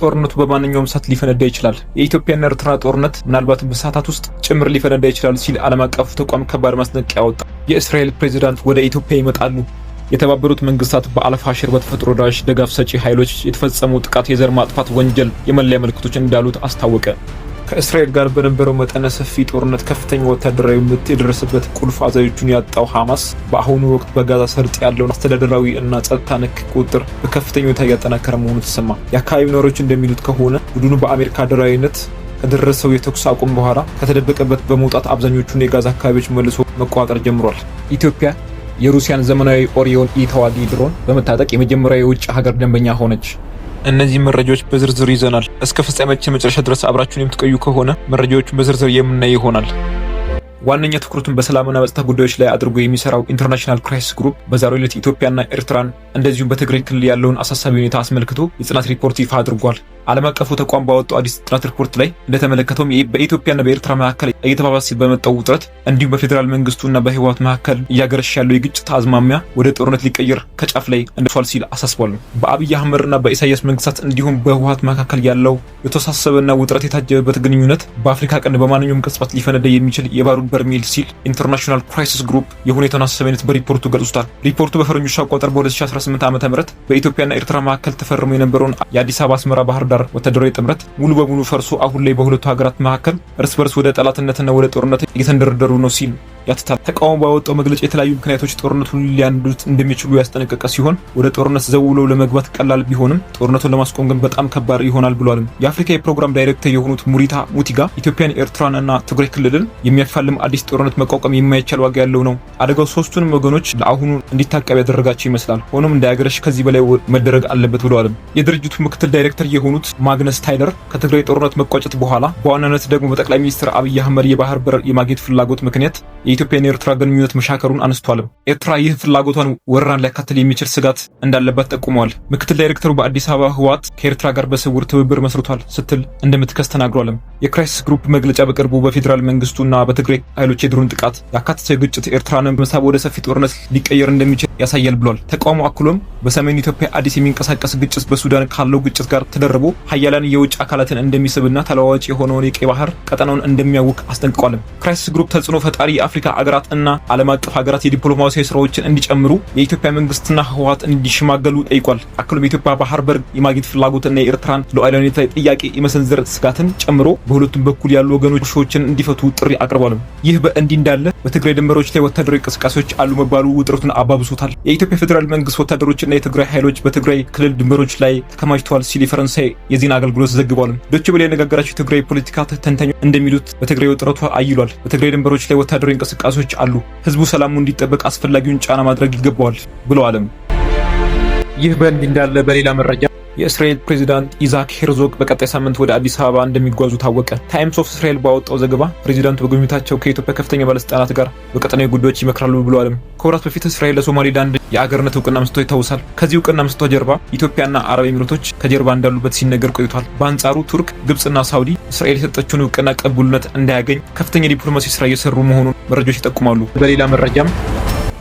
ጦርነቱ በማንኛውም ሰዓት ሊፈነዳ ይችላል። የኢትዮጵያና ኤርትራ ጦርነት ምናልባትም በሰዓታት ውስጥ ጭምር ሊፈነዳ ይችላል ሲል ዓለም አቀፉ ተቋም ከባድ ማስጠንቀቂያ አወጣ። የእስራኤል ፕሬዚዳንት ወደ ኢትዮጵያ ይመጣሉ። የተባበሩት መንግስታት በአልፋሽር በተፈጥሮ ደራሽ ድጋፍ ሰጪ ኃይሎች የተፈጸመው ጥቃት የዘር ማጥፋት ወንጀል የመለያ ምልክቶች እንዳሉት አስታወቀ። ከእስራኤል ጋር በነበረው መጠነ ሰፊ ጦርነት ከፍተኛ ወታደራዊ ምት የደረሰበት ቁልፍ አዛዦቹን ያጣው ሐማስ በአሁኑ ወቅት በጋዛ ሰርጥ ያለውን አስተዳደራዊ እና ጸጥታ ነክ ቁጥጥር በከፍተኛ ሁኔታ እያጠናከረ መሆኑ ተሰማ። የአካባቢው ነዋሪዎች እንደሚሉት ከሆነ ቡድኑ በአሜሪካ አደራዳሪነት ከደረሰው የተኩስ አቁም በኋላ ከተደበቀበት በመውጣት አብዛኞቹን የጋዛ አካባቢዎች መልሶ መቆጣጠር ጀምሯል። ኢትዮጵያ የሩሲያን ዘመናዊ ኦሪዮን ኢ ተዋጊ ድሮን በመታጠቅ የመጀመሪያው የውጭ ሀገር ደንበኛ ሆነች። እነዚህ መረጃዎች በዝርዝር ይዘናል። እስከ ፍጻሜያችን መጨረሻ ድረስ አብራችሁን የምትቆዩ ከሆነ መረጃዎቹን በዝርዝር የምናይ ይሆናል። ዋነኛ ትኩረቱን በሰላምና በጸጥታ ጉዳዮች ላይ አድርጎ የሚሰራው ኢንተርናሽናል ክራይሲስ ግሩፕ በዛሬው ዕለት ኢትዮጵያና ኤርትራን እንደዚሁም በትግራይ ክልል ያለውን አሳሳቢ ሁኔታ አስመልክቶ የጥናት ሪፖርት ይፋ አድርጓል። ዓለም አቀፉ ተቋም ባወጣው አዲስ ጥናት ሪፖርት ላይ እንደተመለከተውም በኢትዮጵያና በኤርትራ መካከል እየተባባሰ በመጣው ውጥረት እንዲሁም በፌዴራል መንግስቱና በህወሓት መካከል እያገረሸ ያለው የግጭት አዝማሚያ ወደ ጦርነት ሊቀየር ከጫፍ ላይ እንደርሷል ሲል አሳስቧል። በአብይ አህመድና በኢሳያስ መንግስታት እንዲሁም በህወሓት መካከል ያለው የተወሳሰበና ውጥረት የታጀበበት ግንኙነት በአፍሪካ ቀንድ በማንኛውም ቅጽበት ሊፈነዳ የሚችል የባሩድ በርሜል ሲል ኢንተርናሽናል ክራይሲስ ግሩፕ የሁኔታውን አሳሳቢነት በሪፖርቱ ገልጾታል። ሪፖርቱ በፈረንጆች አቆጣጠር በ2018 ዓ.ም በኢትዮጵያና ኤርትራ መካከል ተፈርሞ የነበረውን የአዲስ አበባ አስመራ ባህር ዳር ወታደራዊ ጥምረት ሙሉ በሙሉ ፈርሶ አሁን ላይ በሁለቱ ሀገራት መካከል እርስ በርስ ወደ ጠላትነትና ወደ ጦርነት እየተንደረደሩ ነው ሲል ያትታል። ተቃውሞ ባወጣው መግለጫ የተለያዩ ምክንያቶች ጦርነቱን ሊያንዱት እንደሚችሉ ያስጠነቀቀ ሲሆን ወደ ጦርነት ዘው ብሎ ለመግባት ቀላል ቢሆንም ጦርነቱን ለማስቆም ግን በጣም ከባድ ይሆናል ብሏልም። የአፍሪካ የፕሮግራም ዳይሬክተር የሆኑት ሙሪታ ሙቲጋ ኢትዮጵያን፣ ኤርትራን እና ትግራይ ክልልን የሚያፋልም አዲስ ጦርነት መቋቋም የማይቻል ዋጋ ያለው ነው። አደጋው ሶስቱንም ወገኖች ለአሁኑ እንዲታቀብ ያደረጋቸው ይመስላል። ሆኖም እንዳያገረሽ ከዚህ በላይ መደረግ አለበት ብለዋልም። የድርጅቱ ምክትል ዳይሬክተር የሆኑት ማግነስ ታይለር ከትግራይ ጦርነት መቋጨት በኋላ በዋናነት ደግሞ በጠቅላይ ሚኒስትር አብይ አህመድ የባህር በር የማግኘት ፍላጎት ምክንያት የኢትዮጵያና የኤርትራ ግንኙነት መሻከሩን አንስቷል። ኤርትራ ይህ ፍላጎቷን ወረራን ሊያካትል የሚችል ስጋት እንዳለባት ጠቁመዋል። ምክትል ዳይሬክተሩ በአዲስ አበባ ህወሓት ከኤርትራ ጋር በስውር ትብብር መስርቷል ስትል እንደምትከስ ተናግሯል። የክራይሲስ ግሩፕ መግለጫ በቅርቡ በፌዴራል መንግስቱና በትግራይ ኃይሎች የድሮን ጥቃት ያካተተ ግጭት ኤርትራን መሳብ ወደ ሰፊ ጦርነት ሊቀየር እንደሚችል ያሳያል ብሏል። ተቋሙ አክሎም በሰሜን ኢትዮጵያ አዲስ የሚንቀሳቀስ ግጭት በሱዳን ካለው ግጭት ጋር ተደርቦ ሀያላን የውጭ አካላትን እንደሚስብና ተለዋዋጭ የሆነውን የቀይ ባህር ቀጠናውን እንደሚያውክ አስጠንቅቋል። ክራይሲስ ግሩፕ ተጽዕኖ ፈጣሪ የአፍሪካ ሀገራት እና ዓለም አቀፍ ሀገራት የዲፕሎማሲያዊ ስራዎችን እንዲጨምሩ የኢትዮጵያ መንግስትና ህወሓት እንዲሸማገሉ ጠይቋል። አክሎም የኢትዮጵያ ባህር በር የማግኘት ፍላጎትና የኤርትራን ሉዓላዊነት ላይ ጥያቄ የመሰንዘር ስጋትን ጨምሮ በሁለቱም በኩል ያሉ ወገኖች ሾችን እንዲፈቱ ጥሪ አቅርቧል። ይህ በእንዲህ እንዳለ በትግራይ ድንበሮች ላይ ወታደራዊ እንቅስቃሴዎች አሉ መባሉ ውጥረቱን አባብሶታል። የኢትዮጵያ ፌዴራል መንግስት ወታደሮችና የትግራይ ኃይሎች በትግራይ ክልል ድንበሮች ላይ ተከማችተዋል ሲል የፈረንሳይ የዜና አገልግሎት ዘግቧል። ዶቼ ቬለ ያነጋገራቸው የትግራይ ፖለቲካ ተንታኞች እንደሚሉት በትግራይ ውጥረቱ አይሏል። በትግራይ ድንበሮች ላይ ወታደራዊ እንቅስቃሴዎች አሉ። ህዝቡ ሰላሙ እንዲጠበቅ አስፈላጊውን ጫና ማድረግ ይገባዋል ብለዋልም። ይህ በእንዲህ እንዳለ በሌላ መረጃ የእስራኤል ፕሬዚዳንት ኢዛክ ሄርዞግ በቀጣይ ሳምንት ወደ አዲስ አበባ እንደሚጓዙ ታወቀ። ታይምስ ኦፍ እስራኤል ባወጣው ዘገባ ፕሬዚዳንቱ በጉብኝታቸው ከኢትዮጵያ ከፍተኛ ባለስልጣናት ጋር በቀጠናዊ ጉዳዮች ይመክራሉ ብለዋልም። ከወራት በፊት እስራኤል ለሶማሊላንድ የአገርነት እውቅና መስጠቷ ይታወሳል። ከዚህ እውቅና መስጠቷ ጀርባ ኢትዮጵያና አረብ ኤሚሬቶች ከጀርባ እንዳሉበት ሲነገር ቆይቷል። በአንጻሩ ቱርክ፣ ግብጽና ሳውዲ እስራኤል የሰጠችውን እውቅና ቅቡልነት እንዳያገኝ ከፍተኛ ዲፕሎማሲ ስራ እየሰሩ መሆኑን መረጃዎች ይጠቁማሉ። በሌላ መረጃም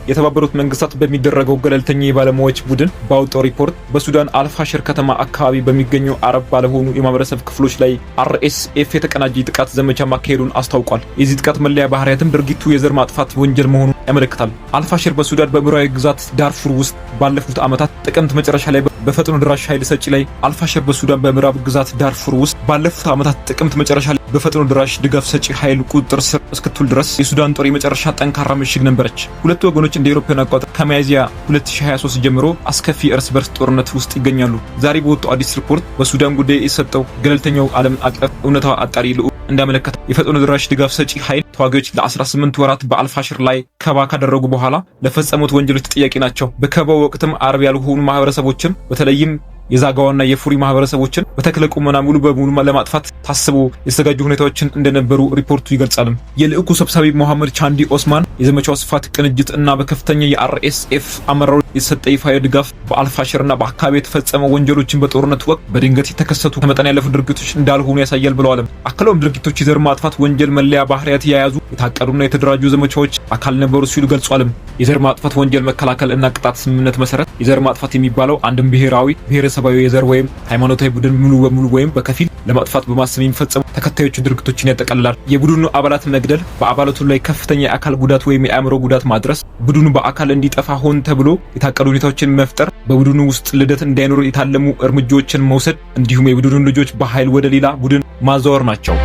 የተባበሩት መንግስታት በሚደረገው ገለልተኛ የባለሙያዎች ቡድን ባወጣው ሪፖርት በሱዳን አልፋሽር ከተማ አካባቢ በሚገኙ አረብ ባልሆኑ የማህበረሰብ ክፍሎች ላይ አርኤስኤፍ የተቀናጀ ጥቃት ዘመቻ ማካሄዱን አስታውቋል። የዚህ ጥቃት መለያ ባህሪያትም ድርጊቱ የዘር ማጥፋት ወንጀል መሆኑን ያመለክታል። አልፋሽር በሱዳን በምዕራባዊ ግዛት ዳርፉር ውስጥ ባለፉት ዓመታት ጥቅምት መጨረሻ ላይ በፈጥኖ ደራሽ ኃይል ሰጪ ላይ አልፋሽር በሱዳን በምዕራብ ግዛት ዳርፉር ውስጥ ባለፉት ዓመታት ጥቅምት መጨረሻ ላይ በፈጥኖ ደራሽ ድጋፍ ሰጪ ኃይል ቁጥጥር ስር እስክትውል ድረስ የሱዳን ጦር የመጨረሻ ጠንካራ ምሽግ ነበረች። ሁለቱ ወገኖች እንደ አውሮፓውያን አቆጣጠር ከሚያዝያ 2023 ጀምሮ አስከፊ እርስ በርስ ጦርነት ውስጥ ይገኛሉ። ዛሬ በወጣው አዲስ ሪፖርት በሱዳን ጉዳይ የሰጠው ገለልተኛው ዓለም አቀፍ እውነታ አጣሪ ልዑክ እንዳመለከተው የፈጥኖ ደራሽ ድጋፍ ሰጪ ኃይል ተዋጊዎች ለ18 ወራት በአልፋሽር ላይ ከበባ ካደረጉ በኋላ ለፈጸሙት ወንጀሎች ተጠያቂ ናቸው። በከበባው ወቅትም አረብ ያልሆኑ ማህበረሰቦችን በተለይም የዛጋዋና የፉሪ ማህበረሰቦችን በተክለ ቁመና ሙሉ በሙሉ ለማጥፋት ታስቦ የተዘጋጁ ሁኔታዎችን እንደነበሩ ሪፖርቱ ይገልጻል። የልዑኩ ሰብሳቢ መሐመድ ቻንዲ ኦስማን የዘመቻው ስፋት፣ ቅንጅት እና በከፍተኛ የአርኤስኤፍ አመራሮች የተሰጠ ይፋዊ ድጋፍ በአልፋሽርና በአካባቢ የተፈጸመ ወንጀሎችን በጦርነት ወቅት በድንገት የተከሰቱ ከመጠን ያለፉ ድርጊቶች እንዳልሆኑ ያሳያል ብለዋል። አክለውም ድርጊቶች የዘር ማጥፋት ወንጀል መለያ ባህሪያት የያዙ የታቀዱና የተደራጁ ዘመቻዎች አካል ነበሩ ሲሉ ገልጿል። የዘር ማጥፋት ወንጀል መከላከል እና ቅጣት ስምምነት መሰረት የዘር ማጥፋት የሚባለው አንድም ብሔራዊ፣ ብሔረሰባዊ፣ የዘር ወይም ሃይማኖታዊ ቡድን ሙሉ በሙሉ ወይም በከፊል ለማጥፋት በማሰብ የሚፈጸሙ ተከታዮቹ ድርጊቶችን ያጠቃልላል። የቡድኑ አባላት መግደል፣ በአባላቱ ላይ ከፍተኛ የአካል ጉዳት ወይም የአእምሮ ጉዳት ማድረስ፣ ቡድኑ በአካል እንዲጠፋ ሆን ተብሎ የታቀዱ ሁኔታዎችን መፍጠር፣ በቡድኑ ውስጥ ልደት እንዳይኖር የታለሙ እርምጃዎችን መውሰድ እንዲሁም የቡድኑን ልጆች በኃይል ወደ ሌላ ቡድን ማዛወር ናቸው።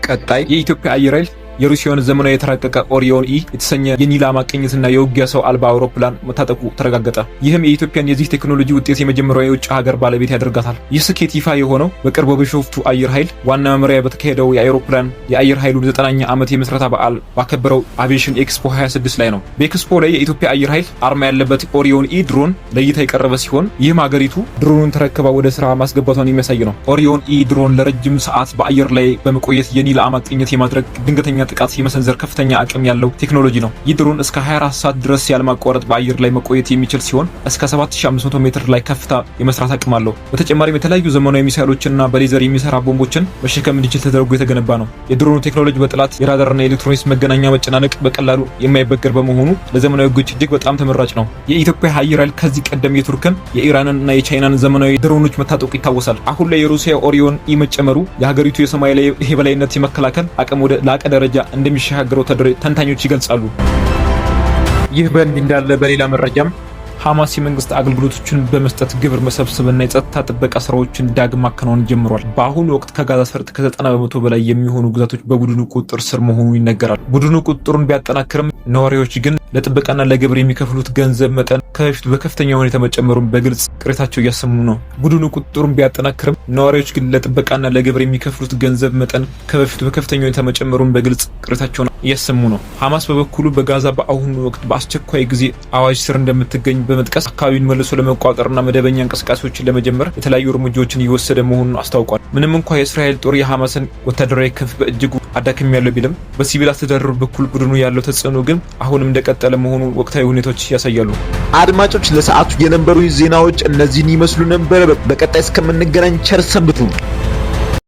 ቀጣይ የኢትዮጵያ አየር ኃይል የሩሲያን ዘመናዊ የተራቀቀ ኦሪዮን ኢ የተሰኘ የኢላማ ቅኝትና የውጊያ ሰው አልባ አውሮፕላን መታጠቁ ተረጋገጠ። ይህም የኢትዮጵያን የዚህ ቴክኖሎጂ ውጤት የመጀመሪያው የውጭ ሀገር ባለቤት ያደርጋታል። ይህ ስኬት ይፋ የሆነው በቅርቡ በቢሾፍቱ አየር ኃይል ዋና መምሪያ በተካሄደው የአውሮፕላን የአየር ኃይሉን 90ኛ ዓመት የምስረታ በዓል ባከበረው አቪዬሽን ኤክስፖ 26 ላይ ነው። በኤክስፖ ላይ የኢትዮጵያ አየር ኃይል አርማ ያለበት ኦሪዮን ኢ ድሮን ለእይታ የቀረበ ሲሆን፣ ይህም ሀገሪቱ ድሮኑን ተረክባ ወደ ስራ ማስገባቷን የሚያሳይ ነው። ኦሪዮን ኢ ድሮን ለረጅም ሰዓት በአየር ላይ በመቆየት የኢላማ ቅኝት የማድረግ፣ ድንገተኛ ጥቃት የመሰንዘር ከፍተኛ አቅም ያለው ቴክኖሎጂ ነው። ይህ ድሮን እስከ 24 ሰዓት ድረስ ያለማቋረጥ በአየር ላይ መቆየት የሚችል ሲሆን እስከ 7500 ሜትር ላይ ከፍታ የመስራት አቅም አለው። በተጨማሪም የተለያዩ ዘመናዊ ሚሳይሎችና በሌዘር የሚሰራ ቦምቦችን መሸከም እንዲችል ተደርጎ የተገነባ ነው። የድሮኑ ቴክኖሎጂ በጠላት የራዳርና የኤሌክትሮኒክስ መገናኛ መጨናነቅ በቀላሉ የማይበገር በመሆኑ ለዘመናዊ ውጊያዎች እጅግ በጣም ተመራጭ ነው። የኢትዮጵያ አየር ኃይል ከዚህ ቀደም የቱርክን፣ የኢራንን እና የቻይናን ዘመናዊ ድሮኖች መታጠቁ ይታወሳል። አሁን ላይ የሩሲያ ኦሪዮን ኢ መጨመሩ የሀገሪቱ የሰማይ ላይ የበላይነት የመከላከል አቅም ወደ ላቀ ደረጃ እንደሚሸጋገረው ተንታኞች ይገልጻሉ። ይህ በእንዲህ እንዳለ በሌላ መረጃም ሐማስ የመንግስት አገልግሎቶችን በመስጠት ግብር መሰብሰብና የጸጥታ ጥበቃ ስራዎችን ዳግም ማከናወን ጀምሯል። በአሁኑ ወቅት ከጋዛ ሰርጥ ከ90% በላይ የሚሆኑ ግዛቶች በቡድኑ ቁጥጥር ስር መሆኑ ይነገራል። ቡድኑ ቁጥጥሩን ቢያጠናክርም ነዋሪዎች ግን ለጥበቃና ለግብር የሚከፍሉት ገንዘብ መጠን ከበፊቱ በከፍተኛ ሁኔታ መጨመሩን በግልጽ ቅሬታቸው እያሰሙ ነው። ቡድኑ ቁጥጥሩን ቢያጠናክርም ነዋሪዎች ግን ለጥበቃና ለግብር የሚከፍሉት ገንዘብ መጠን ከበፊቱ በከፍተኛ ሁኔታ መጨመሩን በግልጽ ቅሬታቸውን እያሰሙ ነው። ሐማስ በበኩሉ በጋዛ በአሁኑ ወቅት በአስቸኳይ ጊዜ አዋጅ ስር እንደምትገኝ በመጥቀስ አካባቢውን መልሶ ለመቆጣጠርና መደበኛ እንቅስቃሴዎችን ለመጀመር የተለያዩ እርምጃዎችን እየወሰደ መሆኑን አስታውቋል። ምንም እንኳ የእስራኤል ጦር የሐማስን ወታደራዊ ክንፍ በእጅጉ አዳክሜያለሁ ቢልም በሲቪል አስተዳደሩ በኩል ቡድኑ ያለው ተጽዕኖ ግን አሁንም እንደቀጠለ መሆኑ ወቅታዊ ሁኔታዎች ያሳያሉ። አድማጮች፣ ለሰዓቱ የነበሩ ዜናዎች እነዚህን ይመስሉ ነበር። በቀጣይ እስከምንገናኝ ቸር ሰንብቱ።